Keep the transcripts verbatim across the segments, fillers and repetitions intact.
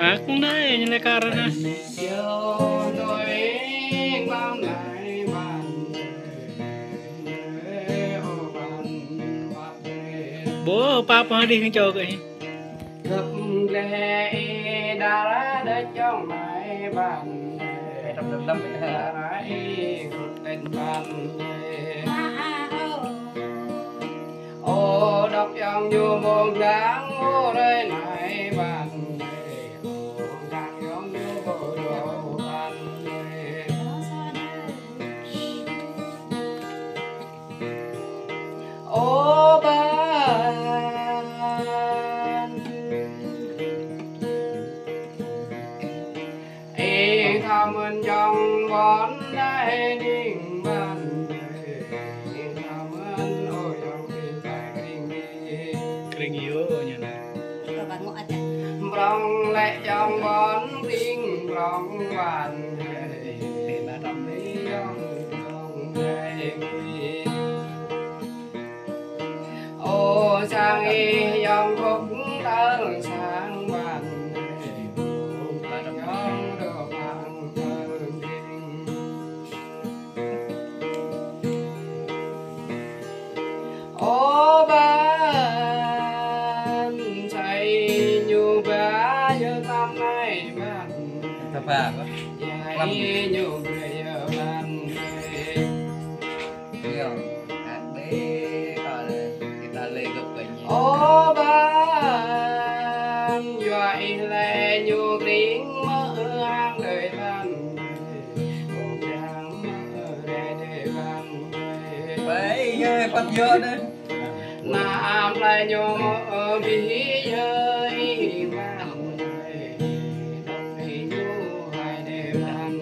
Ak nai ñu lĕ kar anai. Bơ pap hơdih ngă čô kơ ih. Gơ̆p gleh ih đa đa čong mai ban. Ih đa đa ih kut ten ban. Ơ, đŏk yŏng ñu mông dang ơ rai nai ban. Ơ, dang yŏng ñu bơ đô ban. Ơ, ban. Ih thâo mơ̆n yŏng ƀôn đai ning ban. Ih thâo mơ̆n ơ yŏng ƀing ta kring ih. Kring ih ơ ñu anai. Prong lĕ yŏng ƀôn kring prong ban. Ih thâo mơ̆n yŏng ƀôn đai ning. Ơ, sang ih yŏng kŏk tơl sang ban. Ơ, yŏng dŏ păng tơl ding. Ơ, ban, sai ñu ba yơ tam nai ban. Tam ba kơ. Yai ñu ba yơ ban. Iya, adai kâo lĕ, kita lĕ gơ̆p kơ ñu. Ơ, ban, yua ih lĕ ñu kring mơ̆ hăng đơi ban. Ơ, yang mơ̆ đơi đơi ban. Bai, yơ, păt yơ đơi. Năm lĕ ñu mơ̆ bih yơ ih ban. Đŏk ih ñu hai đơi ban.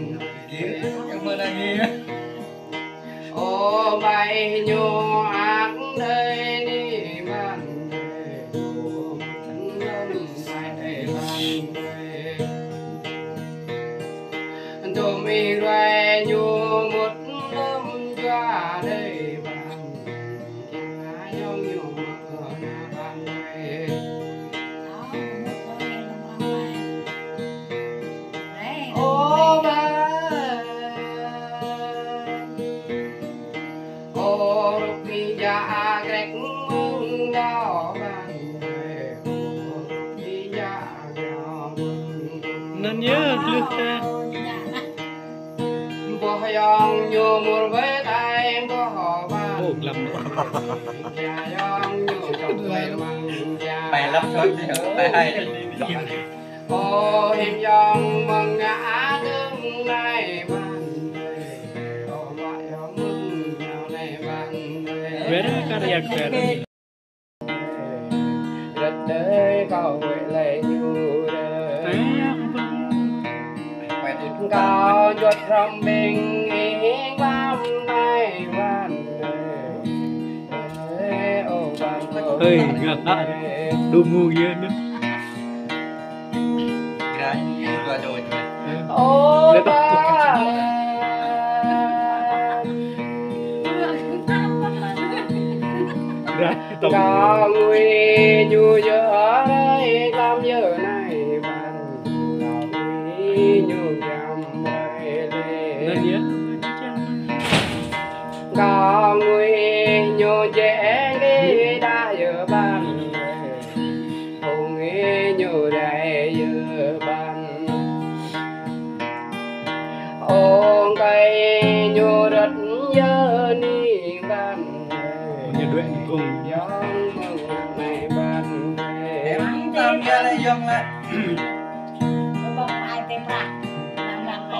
Yang mơ̆ đơi. Ơ, bai ñu ak đơi ni ban đơi, ơ, mŭt lơ̆m sai đơi ban đơi. Tơm ih ruai ñu mŭt lơ̆m jua đơi ban. Yang ayŏng ñu mă na ban đơi. Ơ, ban. Ơ, rŭk ih ja grek mơ̆ng đao ban. Ơ, rŭk ih ja grek mơ̆ng. Anŭn yơh, glưh ta. Boh yŏng ñu mŭr ƀơi tai boh ban. Ơ, glăm. Ja yŏng ñu čŏk ƀơi măng ja. Pai lăp sot, pai hai. Ơ, hiam yŏng mơ̆ng ngă dơ̆ng nai ban. Ơ, mă yŏng mơ̆ng ngă nai ban. Wer kar yak wer. Rơ̆t đơi kâo wơ̆t lĕ ñu rơ̆t. Kâo juăt hrŏm ƀing ih ƀăm nai ban. Hơi, ngă hă. Đu mu yơh anŭn. Ơ, ba. Kâo ngui ñu yơh rai tam yơh nai ban. Kâo ngui ñu giăm rai lĕ. Kâo ngui ñu jĕ ngui đah yơh ban. Ơ, ngui ñu rai yơh ban. Ơ, ngui ñu rơ̆t yơh ni ban. Ñu đuaĭ gông. Yŏng mơ̆ng nai ban. Em tam ya lĕ yŏng lĕ.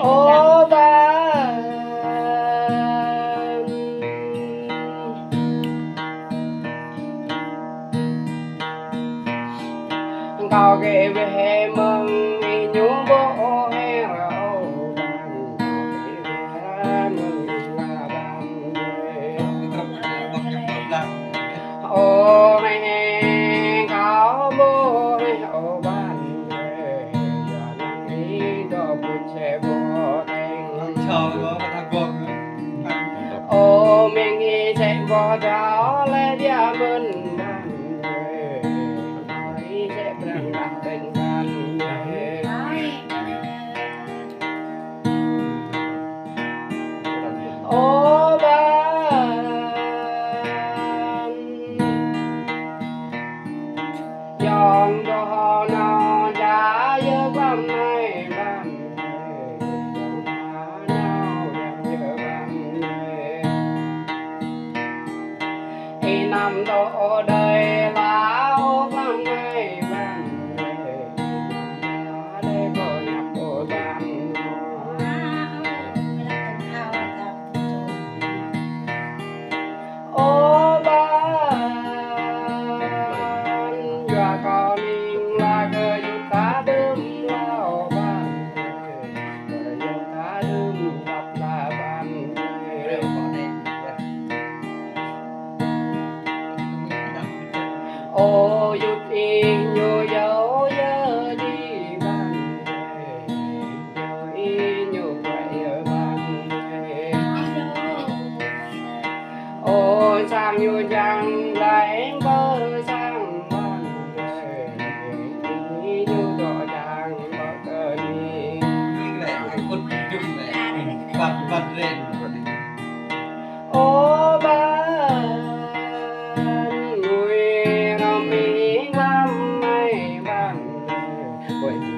Ơ, ba. Kâo kơ wơ̆t mơ̆ng ih ñu ƀô̆ hĕ rơ̆ ơ ban. Kâo kơ wơ̆t mơ̆ng ih ñu ƀô̆ hĕ rơ̆ ơ ban. Ơ, mơ̆ng kâo ƀô̆ hĕ ơ ban. Yua anŭn ih dŏ pŭt sĕ ƀô̆ teng. Ơ, mơ̆ng ih sĕ ƀô̆ dŏ lĕ dia mơ̆n ban. Ih sĕ prang đah teng ban.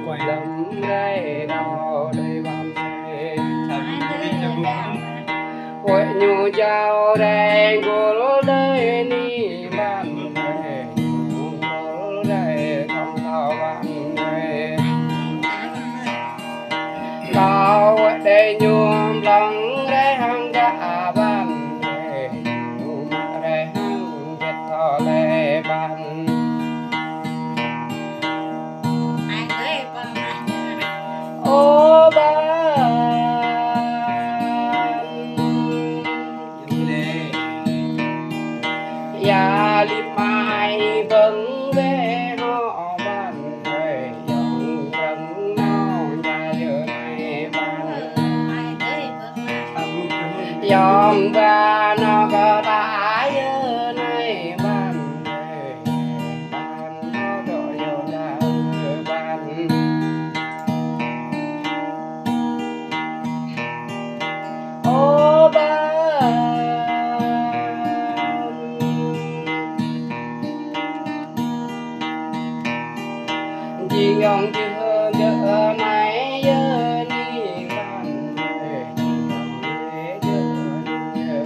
Quay lăm rai nao đơi ƀan rai. Huăi ñu jao rai gul đơi ni ƀan rai. Ñu gul rai tong tao ƀan rai. Tao huăi đơi ñu blong rai hăng gah ƀan rai. Ñu mă rai hăng gah tho lĕ ƀan. Ơ ƀan. Ya lip mai bơng bê hŏ ƀan ơi, yŏng bơng nao ya yơ nai ƀan. Yŏng ba nao kơ ta yơ nai ƀan ơi. Ƀan nao dŏ yơ la ƀan. Ơ ƀan. Jing yŏng jih yơ nai yơ ni ƀan. Jing yŏng jih yơ ni yơ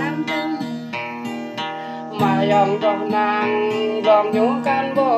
ƀan. Mă yŏng tŏh năng dŏng ñu kan ƀu